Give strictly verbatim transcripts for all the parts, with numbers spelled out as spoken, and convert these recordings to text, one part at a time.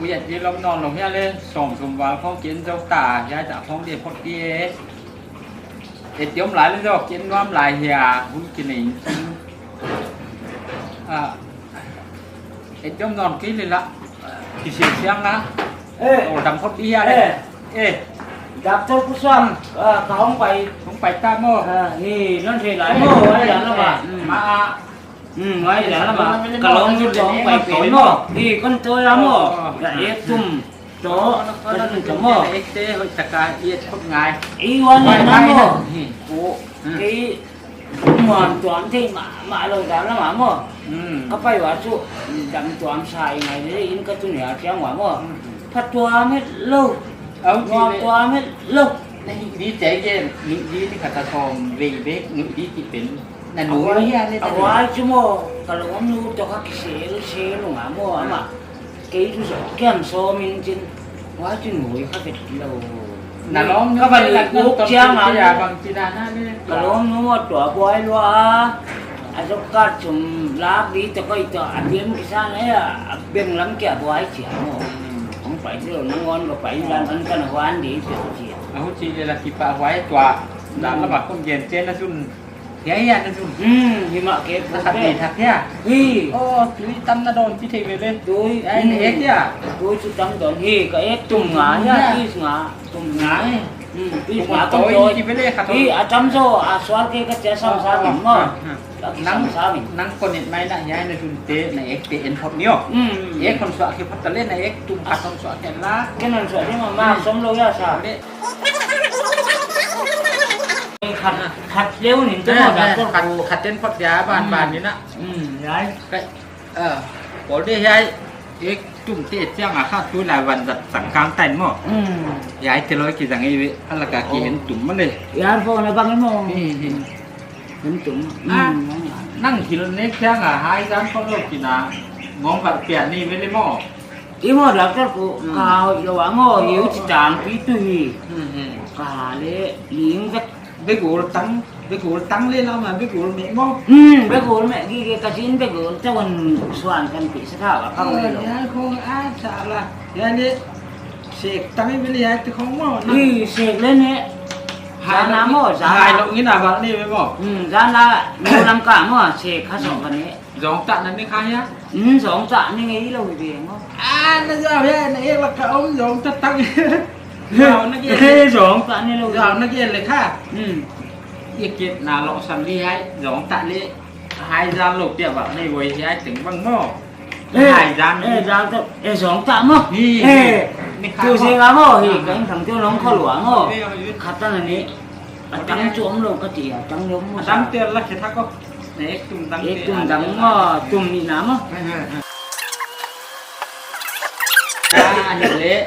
Hiai di lom nawn lou hiai leh, sawm sawm val khong ken zou ta, hiai ta khong di phot di e. E tiom lai leh zou, ken nuam lai hia, hun ki nei. Ah, e tiom nawn ki leh la, ki siang siang na. Eh. Ol dam phot di hia leh. Eh. Eh. Doctor Pu Suan, ah, ka hong pai. Hong pai ta maw. Ah, hi, non thei lai maw, ai ya na ba. Hmm. Ma a. Hmm, ai ya na ba. Ka lawmnu toh hong pai pen maw. Hi, kon toh ya maw. Oh, oh. Ya, e tum. Toh, ka lawmnu toh maw. Ek te, hoi taka, e khop ngai. I wan na maw. Hi. Ko. Hmm. Kei Muan tuam thei mahmah lou dan la maw. Hmm. Ka pai ua chu dam tuam sa i ngai leh in ka tun hia chiang ua maw. Hmm. Pha tuam het lou. Au, muan tuam het lou. Na hi di te ke, ni di ni kata som vei vei, ni di ki pen. Na nu hia leh na nu. A huai chu maw, ka lawmnu toh ka kisel sel lou nga maw, amah. Kei tu zou kiam sawm in chin, huai chin hui ka vet lou. Na lawmnu ka van leh kuk chiang a. Bang chin a na leh. Ka lawmnu a tua buai lua a. A zou ka chum lak di toh koi toh a diam kisa na ya, a beng lam kia buai chiang maw. Hmm. Hong pai lou, nang on ka pai dan an kan huan di toh chiang. A huchi leh la kipak huai tua. Dan la ba kon gen chen na sun. Hiai, hiai, na zum. Hmm, hi mah ke. Na khat ve thak hia. Hi. Oh, tui tam na dawn chi thei ve leh. Tui. Ai, hmm, na ek hia. Tui chu tam dawn hi, ka ek tum nga hia, tum nga. Tum nga. Tum nga, eh. Hmm, tum nga, tum nga, tum nga. Tui chi ve leh khat. Hi, a tam zaw, a sual ke ka chia sam sa min maw. Ah, ah. Ka ki sam sa min. Nang, nang kon et mai na hiai na zum te, na ek te en phot ni o. Hmm. Ek kon suak ke phot ta leh, na ek tum khat kon suak ke la. Ken non suak di mah, mah som lou ya sa. Leh. Khat, khat leu nin te maw, eh, eh, doctor khat, pu. Khat ten phot dia ban, hmm, ban ni na. Hmm, hiai. Kai, eh, pawl de hiai, ek tum te chiang a kha tu lai van zat sang kang tain maw. Hmm. Hiai te loi ki zang i ve, a la ka ki, oh, en tum maw leh. Hiai pawl na bang maw. Hmm, hmm. En tum. Ah, hmm, nang hil ne chiang a hai zan pawl lou ki na, ngong val pian ni ve leh maw. I maw doctor pu, hmm, ka hoih lou a maw, hiu chi tang pi tu hi. Hmm, hmm. Ka leh, ling vek. Begul tang, begul tang leh lam a, begul meh maw. Hmm, begul meh, gi ge ka chin begul, ta wan suan kan pi sa tha wa ka hoih lou. Oh, ya, khong a sa la. Ya ne, sek tang i ve leh ya te khong maw. Ui, sek leh ne. Hai zan a lou maw, zan a. Hai lou ngin a val ni ve maw. Hmm, zan a, nu lam ka maw, sek kha song ka ne. Zong ta na ni kha hia? Hmm, zong ta ni ngei lou ve maw. Ah, na zau hia, na ek la ka om zong ta tang. Zau na ke. He, zong ta ni lou. Zau na ke leh kha. Hmm. Ye ke na lou san ni hai, zong ta leh. Hai zan lou pia ba, nei voi hai teng bang maw. Eh, hai zan. Eh, zan ta, eh, zong ta maw. Hi, eh, hi. Ni kha tu maw. Si nga maw, hi, ah, ka in thang tu nong kho lua maw. Hi, hi. Khat ta na ni. A tang chu om lou ka ti a, tang lou maw. A tang te la ke tha ko. Ek tum dang, ek tum dang maw, tum nih na maw. Ah, ni leh.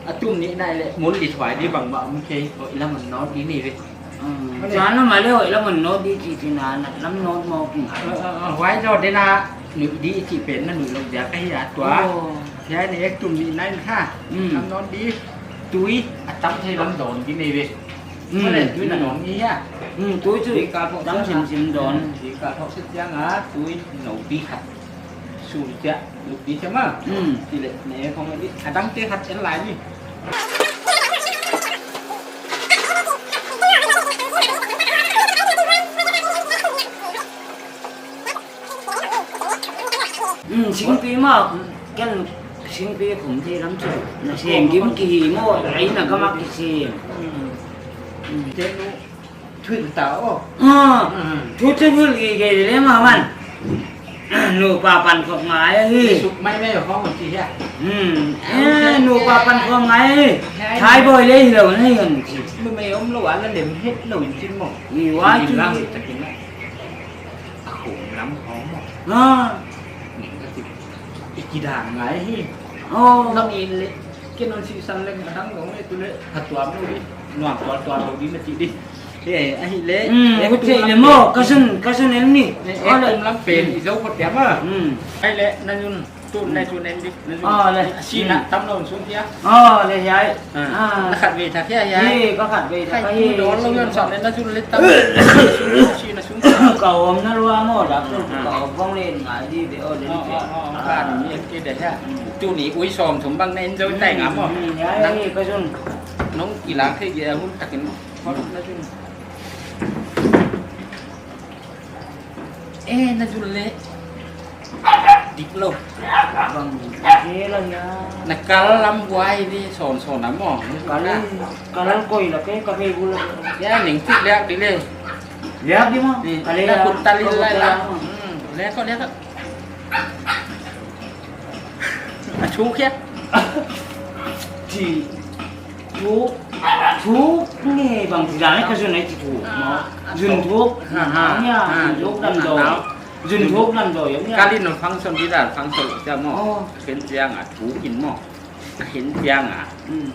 A tum nih na leh, mun di thuai di bang ba, mun kei, hoih lam a nawn di ni ve. Hmm. Zan lam a leh hoih lam a nawn di chi chi na, nat lam nawn maw king. Ah, ah, ah, huai zaw de na, nuih di chi pen na nuih lou dia ka hi a tua. Oh. Hiai ne ek tum nih na in kha. Hmm. Lam nawn di, tui, a tam thei lam dawn di ni ve. Hmm. Maw leh, tui na dawn ni hia. Hmm, tui chu. Tui ka phot tam sim sim dawn. Hmm, tui ka phot sit chiang a, tui nou di khat. Su chia, luk di chia maw. Hmm. Ti leh, ne khong di. A dang te khat en lai ni. Hmm, singpi maw. Ken singpi khum thei lam chu. Na seng gim ki hi maw, ai na gam a ki seng. Hmm. Hmm. Te nu. Thil ta o. Ah, hmm. Thu chu thil i ke le ma man. Nupa pan khop ngai hi. Suk mai mai khong chi hia. Hmm. Eh, nupa pan khop ngai hi. Thai boy le hi lou nei hon chi. Mu mai om lou a la lem het lou in chin maw. Ni wa chi. Lam ta kin na. A khum lam khong maw. Ah. Ni ka chi. I ki dang ngai hi. Oh. Nang i le. Ken non si san leng ka dang dong e tu leh, ha tuam lou di, nuam tuam tuam lou di na chi di. Eh, ahi leh, hmm, eh, ku tu chei lam leh maw, pen. Ka sun, ka sun en ni. Eh, eh, oh, leh. Tum lam pen, hmm, i zou khot ya ma. Hmm. Ai leh, na yun, tu na yun en di, na yun. Oh, leh. Si na, hmm, tam lou sun kia. Oh, leh, yai. Ah. Ah. Na khat ve thak ya, yai. Ye, ka khat ve thak ya. Ai, tu don lou yun, sa leh na yun leh tam. Si na sun. Ka Om na lua maw, doctor, ka om kong len ngai di ve, oh, den. Oh, oh, oh, ka ni ke de ya. Hmm. Tuni ui sawmthum bang na enjoy tai nga maw. Hmm, ya, ya, ka zun. Nong kilang thei dia hun takin. Hon na zun. Eh, na zun le. Dik lou. Bang, ke la ya. Na kal lam buai di son son na maw. Kal, kal koi la ke ka be gula. Ya, ning tik liak di le. Liak di maw? Ni, ka le na ya. Kut talil lai la. Hmm, liak ko, liak ko. A thuk ya. Chi. Thuk, thuk ni bang ti dan ka zun ai chi thuk. Ah, maw. Ah, zun thuk. Ha, ha. Ni a, ha, zun thuk dan do. Zun thuk dan do ya. Kali no function di dan function siam maw. Oh. Ken siang a thuk in maw. Ken siang a. Hmm.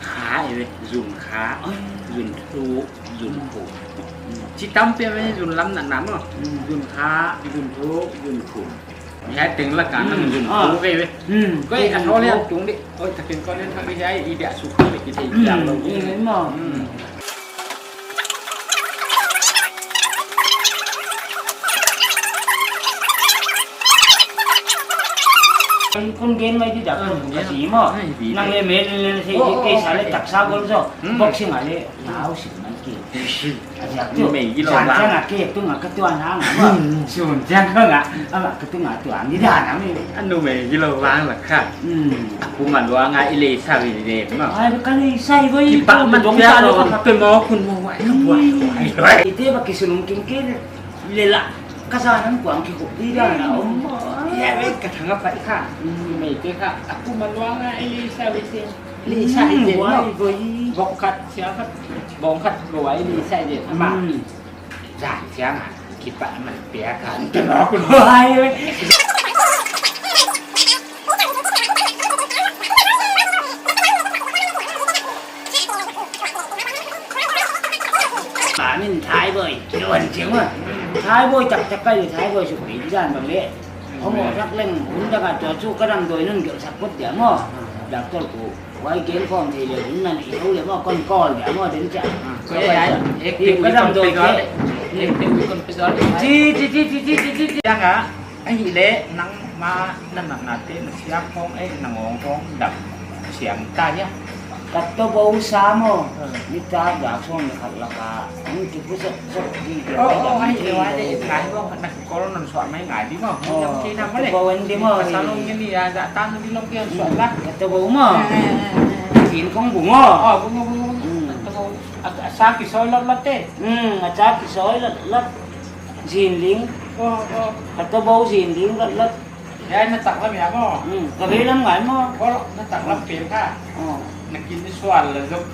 Kha e, zun kha. Ai. Zun thuk, zun thuk. Hmm. Chi tam pe me zun lam na na maw. Hmm. Zun kha, zun thuk, zun thuk. Hiai teng lak a nang zun thuk ve ve. Hmm. Koi a thol hiam tung di. Oi, takin kon nen thak di hiai i bia suk ve ki thei kiang lou. Hmm. Kon gen mai di dak. Hmm, ka ya. Si maw. Ai, di. Nang le men le se ke sa le taksa gol zo. Hmm. Boxing a le. Nau si man ke. Mei gilo vang. Zan zan a ke tung a ka tuan hang. Hmm. Sun zan ko nga. Ama ka tung a tuan di dan a mi. Anu mei gilo vang la kha. Hmm. Aku maluang a i le sa vi de ma. Ai ka le sa voi. Kipak man dong pia sa lo lo ka pe mo kun mo wai. Wai wai wai. Ite ba ki sunung king ke le la. Ka sa nan kuang ki ko di dan a om. Ya ve ka thang a pai kha. Hmm. Mei te kha. Aku maluang a i le sa vi se. Li sai jen maw. Bong khat, sia khat. Bong khat, go ai li sai jen. Ama. Hmm. Zan siang a. Kipak man pia kan. Te maw kun. Wai. Ba min Thai boy, kiluan jeng wa. Thai boy tak tak kai Thai boy su pi dan bang le. Hong o sak leng hun dang a tua chu ka damdawi nun gelh sak phot dia maw. Doctor ku, huai gen khawm thei le hun nan i hou le maw, kon call dia maw, den cha. Ah, ko ai, ai, ek te ka damdawi ke. Ek te kon pe dal. Chi, chi, chi. Yang a, ahihleh nangmah na natna te na siam khong, eh, na ngawng khong dam siam ta ya. Ka tawbou sa maw. Hmm. Nitak dak sawm leh khat lak a. Hong kipusak sak di dia. Oh, oh, ai, ai, ai, ngai maw, na kol non suak mai ngai di maw. Oh, ka tawbou en di maw. Ka salong ni ya, za tan di long kian suak la. Ka tawbou maw. Eh, eh, eh, eh. Kin khong bung maw. Oh, bung, bung, bung. Hmm. Ka tawbou. A, a sa kisoi lot lot te. Hmm, a sa kisoi lot lot. Zinling. Oh, oh. Ka tawbou zinling lot lot. Hiai na tak lam ya maw. Hmm, ka vei lam ngai maw. Ko na tak lam pen kha. Oh. Na kin ni sual la zok.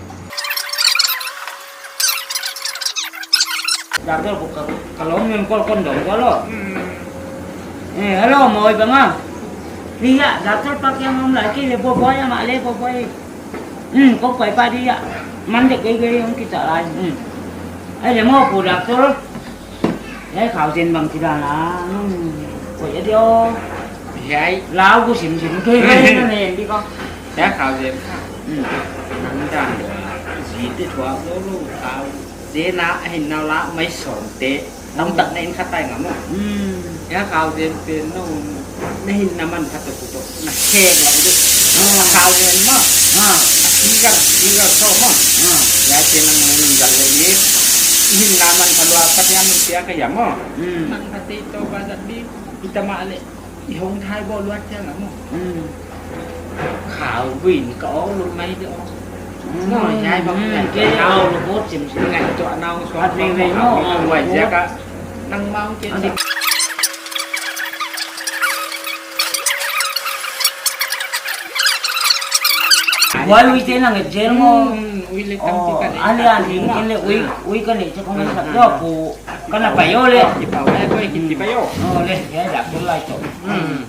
Doctor ko ka, ka lawm nen call kon dong ko lo. Hmm. Eh, hello, mawi bang a. Ni ya, doctor pa kiang om lai ke le bo boy ama le bo boy. Hmm, ko pai pa di ya. Man de ke ke hong kita lai. Hmm. Ai le maw pu doctor. Hiai khau zen bang ti dan a, nung koih a di aw. Hiai. Lau ku sim sim ke, ke na ne di ko. Hiai khau zen kha. Hmm. Nang dan. Zi te thuak lo lo khau zen a, hin nau la mai sawm te. Nang tak na in khat tai nga maw. Hmm. Hiai khau zen pen nung. Na hinna man khat toh toh. Na khek lou di. Ah. Khau zen maw. Ah. Tigar, tigar so maw. Ah. Ya te nang nang gal le ye. Hinna man khat lua khat ya min pia ka ya maw. Hmm. Nang khat te toh ba zat di. Ita ma le. I hong thai bo luat ya nga maw. Hmm. Khau buin ka ong lu mai di ong. Hmm. Maw, ya bang. Hmm, ya ke khau lu bo sim sim. Ngai toh nau so. At ni ve maw. Wai ya ka. Nang maw ke. Wai ui te nang et zel maw. Hmm, ui le tam ti ka le. Oh, ali an ding ken le ui, ui ka le che kong sa do ko. Ka na pai o le. Ki pau ai ko ki ti pai o. Oh le, ya dak tu lai to. Hmm.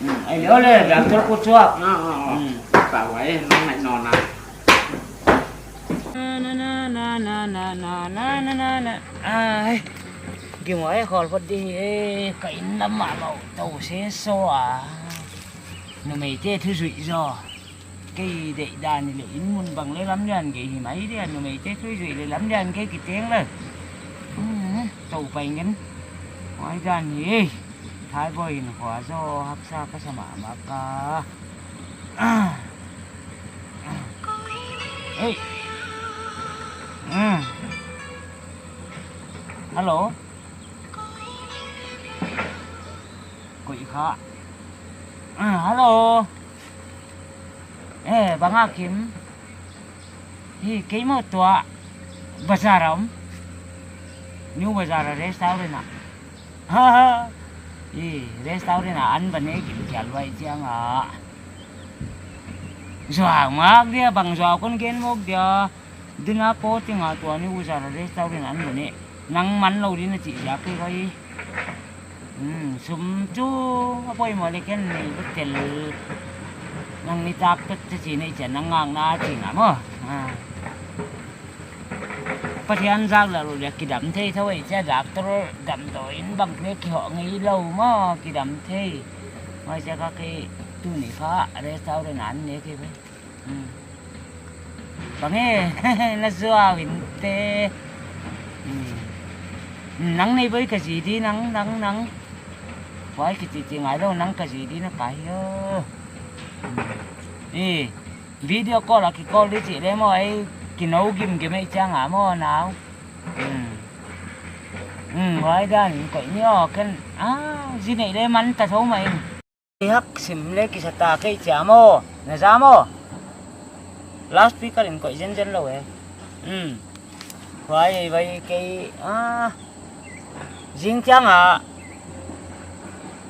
Hmm, ai le o le, dak tu ko chuak. Ah, ah, ah. Hmm. Pau ai, nang ngai no na. Na, na, na. Ai. Gim ai khol phot di, eh, ka in lam ma lo, to se so a. Numei te thu zui zo. Kei deihdan le in mun bang le lamlian kei hi mai dia, numei te thu zui le lamlian kei kiteng le. Hmm, to pai ngen. Ai dan hi, Thai boy in khua zo haksa ka sa mahmah ka. Hey. Mm. Hello. Koih kha. Ah, hello. Eh, bang a Kim. Hi, kei maw tua bazar a om. New Bazar a restaurant a. Ha ha. Hi, restaurant a an ban e gimkhial huai chiang a. Zuau mawk dia, bang zuau kon gen mawk dia. Duna po ting a tua New Bazar a restaurant an ban e. Nang man lou ding na chih ziak kei vai. Hmm, sum chu a poimoh leh ken nei bek tel. Nang nitak pek te chi nei chiang nang ngakna ching a maw. Ah. Pathian zak lou leh kidam thei thou ei chia, doctor damdawi in bang leh kihoh ngei lou maw, kidam thei. Huai chia ka kei tuni kha restaurant an ne kei vai. Hmm. Bang e, na zuau in te. Hmm. Nang nei boi ka zi di nang, nang, nang. Huai kichi chi ngai lou nang ka zi di na ka hi o. Hmm. Eh, video call a ki call di chih leh maw ei kinou gimgim ei chiang a maw nau. Hmm. Hmm, huai dan in koih ni o ken. Ah, zi nei leh man ta thou mah in. Hak sim leh kisa ta kei chia maw, na za maw. Loudspeaker in koih zenzen lou e. Hmm. Huai ei vai kei, ah. Zing chiang a.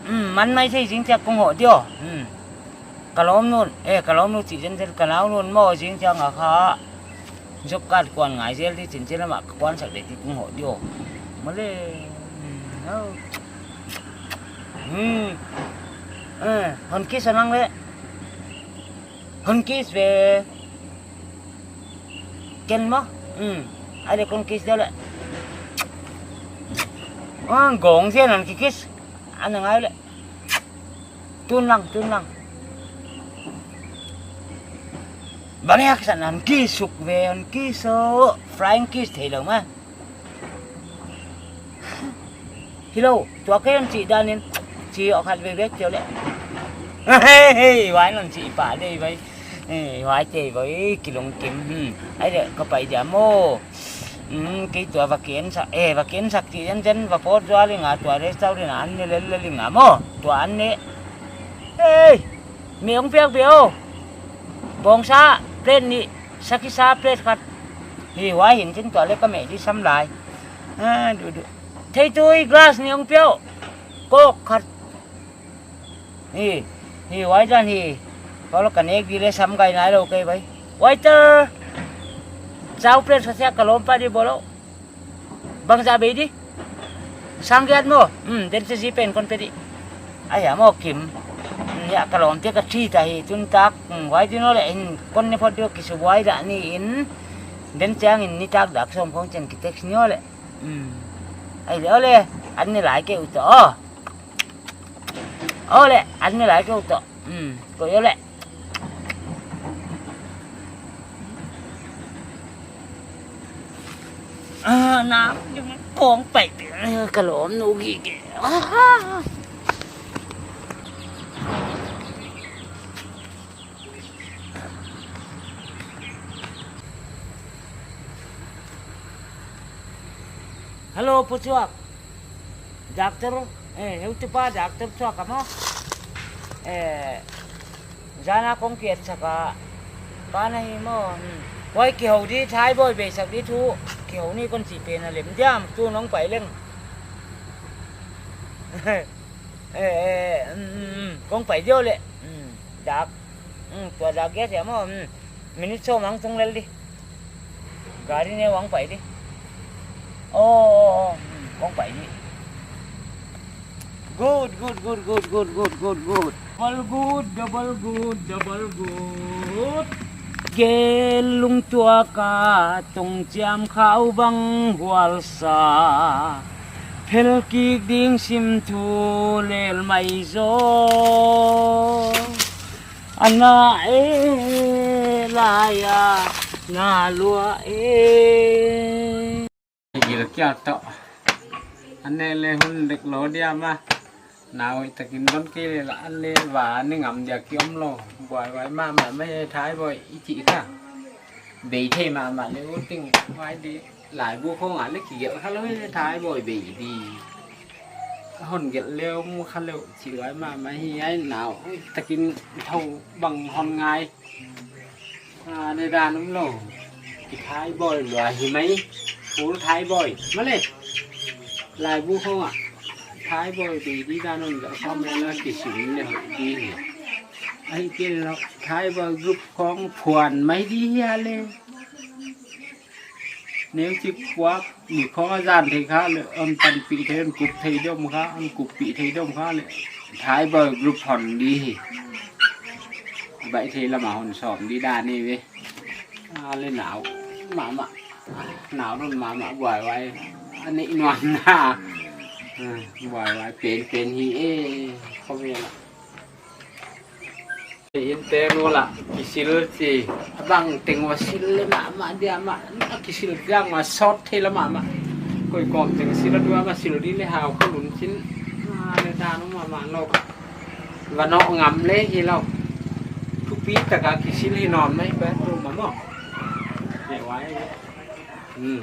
Hmm, man maithei zing chiang kong hoh di o. Hmm. Ka lawmnu, eh, ka lawmnu chih zenzen ka naunu maw zing chiang a kha. Job card kuan ngai zel di chin chin lam a ka kuan sak di ti kong hoh di o. Maw le. Hmm, oh. Hmm. Eh, hon kiss a nang leh. Hon kiss ve. Ken maw. Hmm. Ai leh kon kiss dia leh. Ah, gong sia nan ki kiss. Ana ngai leh. Tun lang, tun lang. Bang yak san an kiss suk ve, an kiss o. Flying kiss thei lou mah. Hello, tua kei an chih dan in. Chih o khat vek vek chiau leh. Hey, hey, huai nan chih pah dei vai. Eh, huai te vai, kilungkim. Hmm. Ai leh, ka pai dia maw. Hmm, kei tua va ken sak, eh, va ken sak chih zenzen, va pawt zual ing a, tua restaurant a an ne lel lel ing a maw, tua an ne. Hey! Mi hong piak ve o. Bawngsa, plate nih, sakisa, plate khat. Hi, huai hin chin tua leh ka meh di sam lai. Ah, du, du. Theitui, glass nih hong pia o. Coke khat. Hi, hi, huai dan hi. Kolo ka nek di leh sam gai nai lou kei vai. Waiter! Chau plate sa sia ka lawmpa di bolo. Bangzah bei di. Sang giat maw. Hmm, den se zi pen kon pe di. Ai a maw Kim. Hmm, ya ka lawmte ka treat ahi tun tak. Hmm, huai di no leh in kon ne phot di o kisu huai dah ni in. Den chiang in nitak dak sawm khong chiang ki text ni o leh. Hmm. Ai leh o leh. An ne lai kei u toh. O leh, an ne lai kei u toh. Hmm, koih o leh. Ah, nam, kong pai, ka lawmnu gige. Ah. Hello, Pu Chuak. Doctor, eh, heutupa doctor Chuak a maw. Eh, zana kong kiat sak a. Pa na hi maw. Hmm. Huai kihou di, Thai boy bei sak di thu. Kihou ni kon chih pen a lem diam, tu nong pai leng. Eh, eh, mm, mm, mm. Kong pai di o leh. Mm, dak. Mm, tua dak ya sia maw. Mm. Minute sawm hong tung lel di. Gari ne hong pai di. Oh, oh, oh. Mm, kong pai di. Good, good, good. Double good, double good, double good. Gel lungtuak a tungchiam khau bang hualsa. Phel kik ding sim thu lel mai zaw. Ana e lai a na lua e. Gil kia toh. Anne le hun dek lou dia mah. Nau takin don kei le la, anne va ne ngam dia ki om lou. Buaihuai mahmah mai, Thaiboi i chih kha. Bei thei mahmah le u ting huai di. Laibu khong ah le kigelh kha lou, Thaiboi bei di. Hon gelh le um kha lou, chih huai mahmah hi ai. Nau takin thou bang hon ngai. A, ne dan um lou. Ki Thaiboi lua hi mai. Full Thaiboi. Male. Laibu khong ah. Thaiboi bei di dan un ka kham la kisim le hoih di hi. Ahihkeileh Thaiboi group khong phuan mai di hia le. Neu chik puak ni khong a zan thei kha le, hon panpih thei, hon kup thei deuh kha, hon kuppih thei deuh kha le. Thaiboi group hon di hi. Baih thei lam a hon sawm di dan hi ve. A le nau mahmah. Nau don mahmah buaihuai. Anne nuam na. A, buaihuai pen pen hi e. Khovel ah. Inn te nu la, kisil chi, a bang teng ua sil le mahmah dia mah, a kisil chiang ua sawt thei la mahmah. Koi kawm teng sil a dua mah sil di le hau kha lun chin, a le dan um mahmah lou. Va noh ngam le hi lou. Thupi taka kisil hi nawn mai ba tu mah maw. He wai. Hmm.